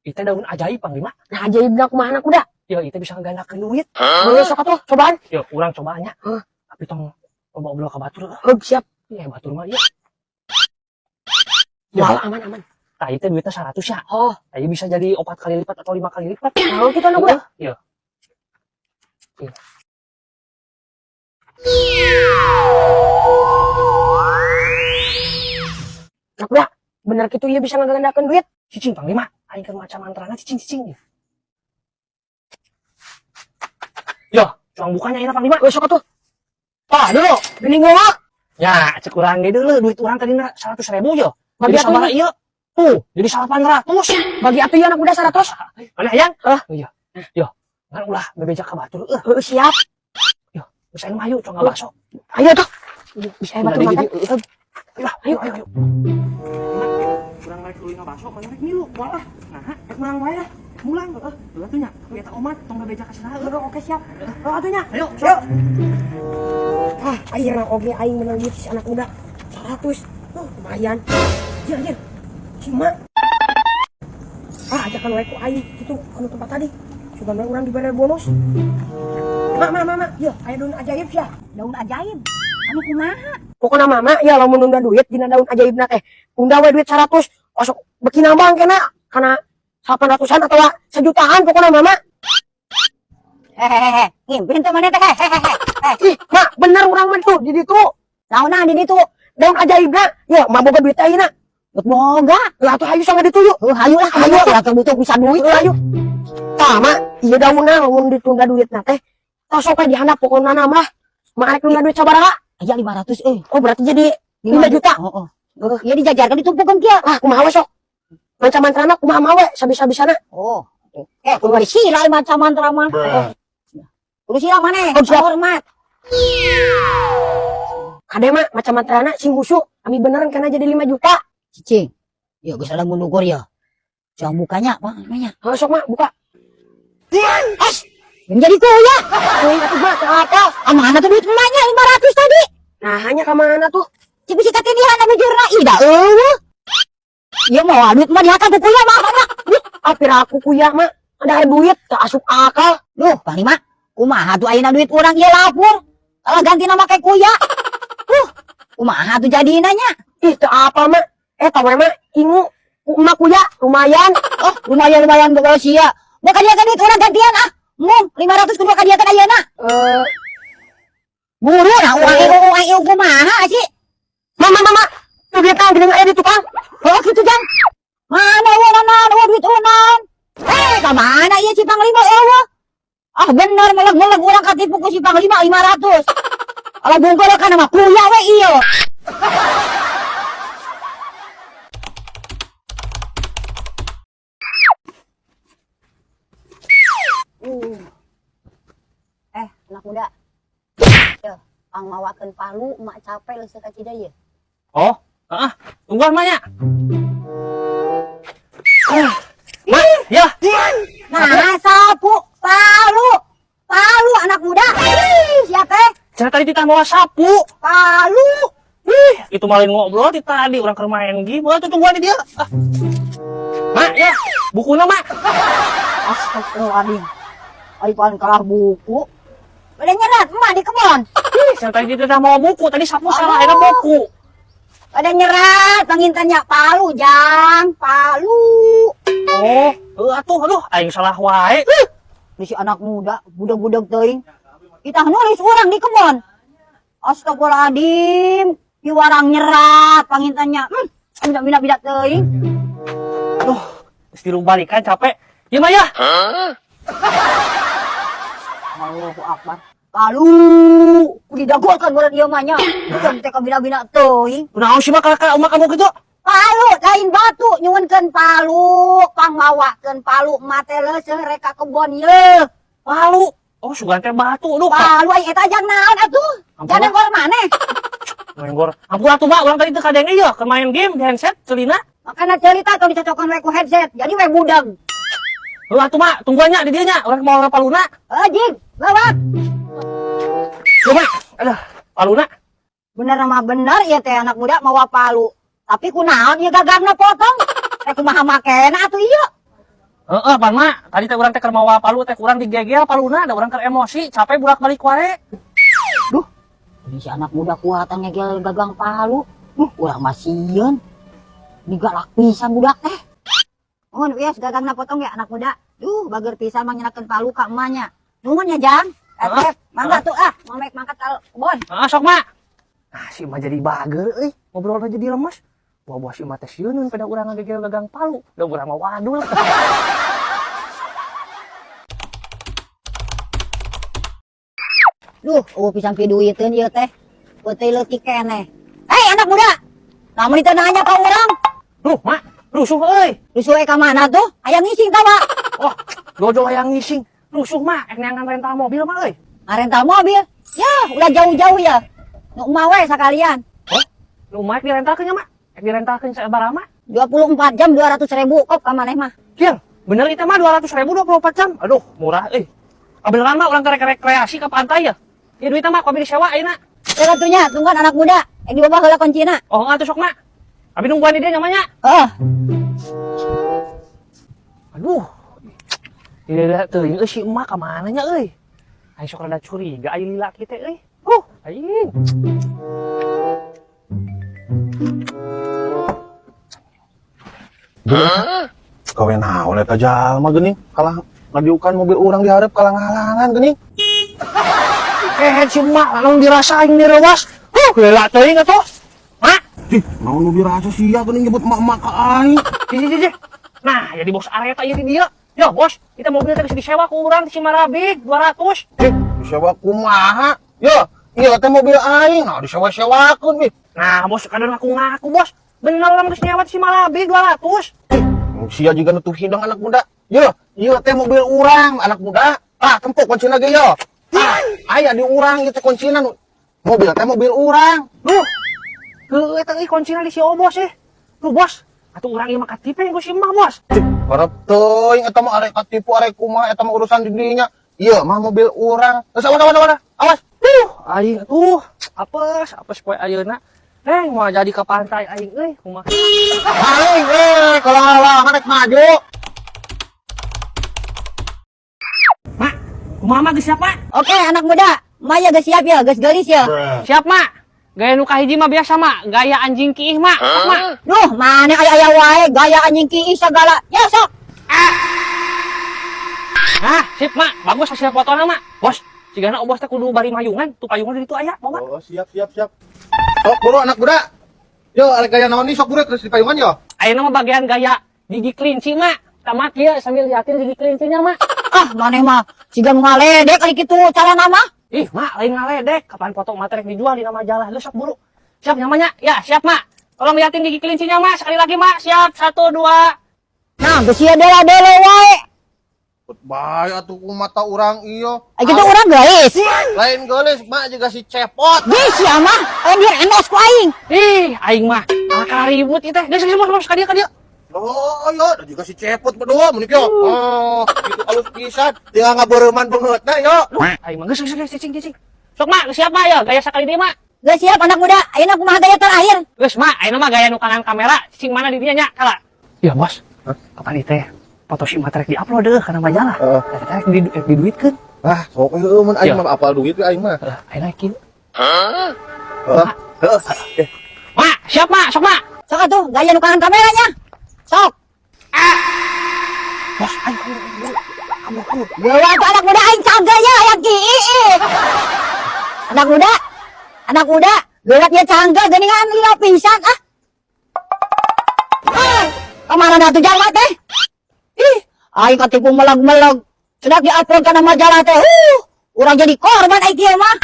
Itu daun ajaib, Panglima. Nah, ajaibna kumaha, anak muda? Ya, itu bisa ngegandakeun duit. Heuh, sok atuh, cobaan. Yuk, urang cobaan nya. Heuh. Tapi tong loba obrol ka batur. Heuh, siap. Iya, batur mah iya. Ya. Moal, aman aman. Tah, itu duitnya 100 ya. Oh. Tah, ieu bisa jadi 4 kali lipat atau 5 kali lipat. Nah, kita, anak muda. Iya. Iya. Anak muda, bener gitu ya bisa ngegandakeun duit? Cicing, Panglima. Aing keur maca mantrana, cicing cicing. Yo, cuang bukanya ini, Panglima. Heuh, sok atuh. Tah, dulu. Geuning ngomong. Ya, cek urang ge dulu duit urang tadi 100 ribu yo. Bagi Jadi atuh. sabaraha ieu? Tuh, jadi 800. Bagi atuh ya, anak muda, 100. Mana hayang? Hah? Oh, iya. Yo, ngan ulah bebeja ka batur eueuh. Heuh, siap. Geus aing mah hayu cuang bakso. Ayo tuh. Bisa Udah batur makan. Ayo, ayo, ayo, ayo. Urang rek ulin ngabaso, mana rek milu, moal ah. Nah, rek mulang wae lah. Mulang, heeh. Heeh tuh nya, eta omat tong bebeja ka saha. Heuh, oke, siap. Oh, atuh nya. Ayo, Yuk. Ah, akhirnya oke aing menang duit si anak muda. 100. Lumayan. Anjir, anjir. Cuma. Ah, ajakan wae ku aing gitu anu tempat tadi. Sugan we urang dibere bonus. Mak, mak, mak, mak. Yo, aya daun ajaib ya. Daun ajaib. Anu kumaha? Pokoknya mama ya lamun nunda duit dina daun ajaibna teh. Unda we duit 100, osok beki nambang kena kana 800-an atau sejutaan pokoknya mama. Hehehe, ngimpin teh maneh teh, hehehe. Eh, Ih, mak, bener urang mah tuh di ditu. Naonan di ditu? Daun ajaibna, ya mak boga duit ayeuna. Geus boga. Lah atuh hayu sama ditu yuk. Heuh, hayu lah, hayu lah keur butuh bisa duit. Hayu, hayu. Tah, mak, ieu daunna lamun ditunda duitna teh. Tah sok we dihandap pokokna mah. Mak arek nunda duit sabaraha? Aya 500 euy. Oh, berarti jadi 5 juta. Heeh. Ieu dijajarkeun, ditumpukeun kieu. Ah, kumaha we sok. Maca mantrana kumaha we sabisa-bisana. Oh. Eh, kudu sila maca mantra mah. Kudu sila maneh. Oh, siap. Hormat. Kade, mak, maca mantrana sing khusyuk. Ami beneran kana jadi 5 juta. Cicing. Ya geus ada mundukur ya. Jangan bukanya, Pak, nanya. Heuh, sok, mak, buka. As, jadi kuya. Euy, atuh mak, teu apa. Ah, mana tuh duit emaknya 500 tadi? Nah, hanya ka mana tuh? Cik bisi katindihan bujurna, ih da eueuh. Ieu mah duit mah dihakan ku kuya mah, mah. Ah, piraku kuya, mak. Ada duit, teu asup akal. Duh, Panglima, kumaha tuh ayeuna duit urang ieu lapur? Kalau ganti nama kayak kuya. Kumaha tuh jadina nya? Ih, teu apa, mak. Eh, tau we, mak, ingu ku emak kuya, lumayan. Oh, lumayan lumayan boga sia. Mau kadiakan duit urang gantian ah. Mung 500 kudu kadiakan ayeuna. Eh, Buru nah urang ieu urang ieu kumaha sih? Mama, mama, tuh duit tang geuning aya di tukang. Oh, gitu jang. Mana uang uang duit urang? Eh, ka mana ieu si Panglima eueuh? Ah, bener meleg-meleg urang katipu ku si Panglima 500. Kalau bungkul kan nama kuya we ieu. Eh, anak muda. Yo, pang mawakeun palu, emak capek leuseuk ka Ciday ye. Oh, heeh. Tungguan mah nya. Ah, Mak, ya. Nah, sapu, palu, palu anak muda. Ih, siapa? Cenah tadi titah mawa sapu. Palu. Ih, itu malin ngobrol ti tadi urang keur main game. Wah, tuh tungguan di dia. Ah. Mak, ya. Bukuna, Mak. Astagfirullahaladzim. Ayo paling kalah buku. Udah nyerat, emak di kebon. Ih, cenah tadi titah mawa buku, tadi sapu salah, Aduh. era buku. Udah nyerat, pangintannya palu, jang, palu. Oh, heuh atuh, aduh, aing salah wae. Ini si anak muda, budak-budak teuing. Kita nulis orang di kebon. Astagfirullahaladzim. Di warang nyerat, pangintannya. Bina-bina teuing. Aduh, geus tilu balikan capek. Ieu mah ya. Allahu Akbar. Palu, didagolkan meureun ieu mah nya. Bukan teh kabina-bina teuing. Kunaon sih mah kakak umak kamu gitu? Palu lain batu, nyuwunkeun palu, pangmawakeun palu mate leuseuh rek ka kebon ye. Palu. Oh, sugan teh batu duh. Palu ai eta jang naon atuh? Ampun, Jangan gor maneh. Main gor. Ampun atuh, Mak, urang tadi teu kadenge ya, keur main game di handset celina. Makana cerita tong dicocokan we ku headset, jadi we budeg. Heuh atuh, Mak, tungguan nya di dieu nya, urang mau paluna. Eh, jing, lewat. Tuh, Mak. Aduh, paluna. Bener mah bener ieu teh anak muda mawa palu. Tapi kunaon ieu gagangna potong? Eh, kumaha makena atuh ieu? Heeh, pan mak, tadi teh urang teh keur mawa palu teh kurang digegel paluna, da urang keur emosi, capek bolak-balik wae. Duh, ini si anak muda kuatan ngegel gagang palu. Duh, urang mah sieun. Digalak pisan budak teh. Nuhun wios gagangna potong ya, anak muda. Duh, bager pisan mangnyanakeun palu ka emaknya. Nuhun ya, Jang. Heeh. Eh, mangga tuh ah, mau mangkat ka kebon. Heeh, sok mak. Nah, si emak jadi bager euy, ngobrol jadi lemes. Buah-buah si emak teh sieun pada urang ngagegel gagang palu. Da urang mah wadul. Duh, euweuh pisan piduiteun ieu teh. Peuting leutik keneh. Hei, anak muda. Namun itu nanya ka urang. Duh, mak, rusuh euy. Rusuh ka mana tuh? Hayang ngising tawa. Oh, dojo hayang ngising. Rusuh mak, ek neangan rental mobil mah euy. Rental mobil. Ya, udah jauh-jauh ya. Nu emak we sakalian. Oh, nu emak direntalkeun nya mak? Ek direntalkeun sabaraha mak? 24 jam 200 ribu kop ka maneh mah. Kieu, bener itu mah 200 ribu 24 jam. Aduh, murah euy. Ah, beneran mah urang kerek rekreasi ke pantai ya. Ya duitnya mah kopi disewa ayeuna. Ya atunya, tungguan anak muda. Ek dibawa heula kuncina. Oh, atuh sok mak. Abi nungguan di dia namanya. Heeh. Aduh. Tidak teuing euy si emak ka mana nya euy? Aing sok rada curiga aya lila kieu teh euy. Aing. Gawe naon eta jalma geuning kalah ngadiukan mobil urang dihareup kalah ngahalangan geuning. Eh, si emak langsung dirasa aing direwas. Lila teuing atuh. Mak, Ih, naon nu dirasa sia geuning nyebut emak-emak ka aing. Cih, cih, cih. Nah, jadi bos areta ieu di dieu. Yo, bos, kita mobil teh geus disewa ku urang di Cimarabig 200. Ih, disewa kumaha? Yo, ieu teh mobil aing, nah disewa-sewakeun ih. Nah, bos kadang ngaku-ngaku, bos. Bener lah geus nyewa di Cimarabig 200. Ih, sia juga nutup hidung anak muda. Yo, ieu teh mobil urang anak muda. Ah, tempuk kuncina ge yo. Ah, aya di urang ieu teh kuncina nu. Mobil teh mobil urang. Duh. Heueuh eta euy kuncina di si Obos eh. Duh, bos. Atuh urang ieu mah katipe ku si emak, bos. Cih, harap teuing eta mah arek katipu arek kumaha eta mah urusan di dinya. Ieu mah mobil urang. Geus awas awas awas. Awas. Duh, aing atuh apes, apes poe ayeuna. Neng, mau jadi ke pantai aing euy, kumaha. Aing kalau halangan rek maju. Mak, kumaha mah geus siap, Mak? Oke, anak muda. Maya geus siap ya, geus geulis ya. Siap, Mak. Gaya nu kahiji mah biasa, Mak. Gaya anjing kiih, Mak. Sok, Mak. Duh, mana aya-aya wae gaya anjing kiih segala. Ya sok. Nah, sip, Mak. Bagus hasil fotona, Mak. Bos, sigana obos teh kudu bari mayungan. Tuh payungan di ditu aya, bawa. Oh, siap siap siap. Sok buru anak muda. Yo, arek gaya naon nih sok buru terus di payungan yo. Ayeuna mah bagian gaya gigi kelinci, Mak. Tamat ieu sambil liatin gigi kelincinya, Mak. Ah, maneh mah siga nu ngaledek kali kitu carana mah. Ih, Mak, lain ngaledek. Kapan foto materi dijual di nama majalah. Lu sok buru. Siap namanya? Ya, siap, Mak. Tolong liatin gigi kelincinya, Mak. Sekali lagi, Mak. Siap. 1, 2. Nah, geus ieu dela-dele wae. Bae atuh ku mata urang ieu. Ai kitu urang geulis. Lain geulis, Mak juga si cepot. Geus sia mah, aya dir endos ku aing. Ih, aing mah kalah ribut ieu teh. Geus, geus, bos, bos, ka dieu, ka dieu. Oh, yo, da juga si cepot berdua mun yo. Oh, gitu alus pisan. Tinggal ngabeureuman beungeutna yo. Duh, aing mah geus, geus, geus, cicing, cicing. Sok, Mak, geus siap, Mak, ya. Gaya sakali deui, Mak. Geus siap anak muda, ayeuna kumaha gaya terakhir? Geus, Mak, ayeuna mah gaya nu kangan kamera, cicing mana di dinya nya, kala. Ya, bos. Kapan ieu teh foto si emak rek di-upload deuh kana majalah. Heeh. Eta teh rek diduitkeun. Ah, sok heueuh mun aing Ya. mah apal duit we aing mah. Heeh, ayeuna kieu. Heeh. Heeh. Mak, siap, Mak, sok, Mak. Sok atuh gaya nu kangan kameranya. Sok. Bos, ayo kabur, kabur, kabur. Gewa tuh anak muda aing cangga ya aya kiih. Anak muda. Anak muda, geurat nya cangga geuningan lila pisan ah. Ah, kamana atuh jalma teh? Ih, aing katipu melag-melag. Sudah di-upload kana majalah teh. Urang jadi korban aing kieu mah.